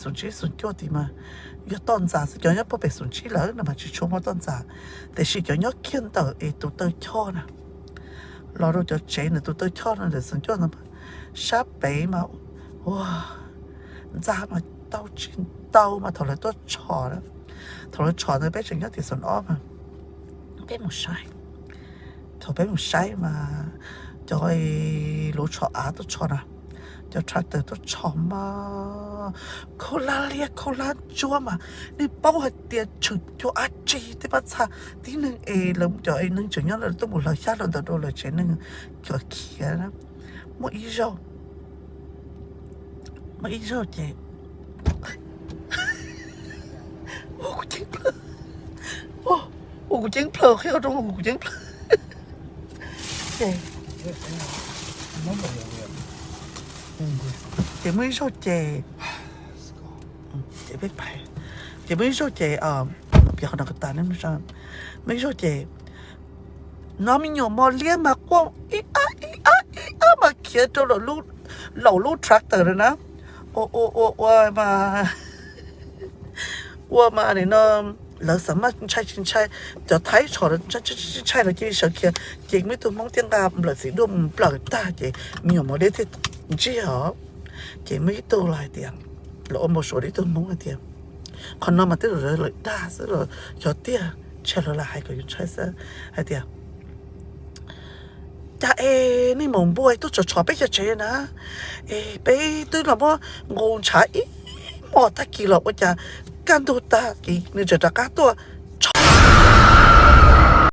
xoom tsib xoom cuaj tid mas yog toj ntxas xwb, cov nyob puag pem xoom tsib lawm no mas tsis tshua muaj toj ntxas, tiam sis cov nyob kiag ntawm es tus taw choj na, los rau cov tsev ntawm tus taw choj no ntawm xoom cuaj no, sab pem mas ua ntxa mas tau tsis tau mas thaum lawv tuaj tshos, thaum lawv tshos ntawd peb tseem nyob tim xoom ob mas peb mus saib, thaum peb mus saib mas cov lub tshos av tuaj tshos na, cov tractor tuaj tshos mas khaub hlab liab khaub hlab ntsuab mas nej paub hais tias tshwm cuag dab tsi tej pab txha tib neeg es lawv cov neeg tseem nyob lawv tuaj mus hlawv xyab hluas ntawd rau lawv tsev neeg cov khiav na. Muaj ib zaug, muaj ib zaug ces ua kuv ceeb plhaw, ua kuv ceeb plhaw, qhia rau ua kuv ceeb plhaw. Ces, ces muaj ib zaug ces, ces peb pais, ces muaj ib zaug ces, piav qhov no tas, muaj ib zaug ces no me nyuam mos liab mas quaj ib ab ib ab ib ab mas khiav rau laum lub tractor na, ua ua ua ua mas ua mas nim no lawv xav mas ntshai tsis ntshai, cov Thaib tshos ntshai tsis ntshai los cia li sawv khiav, ces muaj ib tug Hmoob thiaj nqa nplawm txiv duaj mus nplawm tag ces me nyuam mos liab thiaj ntsiag os. Ces muaj ib tug los hais tias, lawv ua npau suav rau ib tug Hmoob hais tias, qhov no mas twb lawv dag xwb los xyov tiag, ntshai lawv lam hais kom yus ntshai xwb, hais tias cas es nej maum npua tuaj tshov tshov peb cov tsev na, es peb twb los muab nqus ntshav ib hmos tag kis los ua cas kaj ntug tag kis nws tseem rov qab tuaj,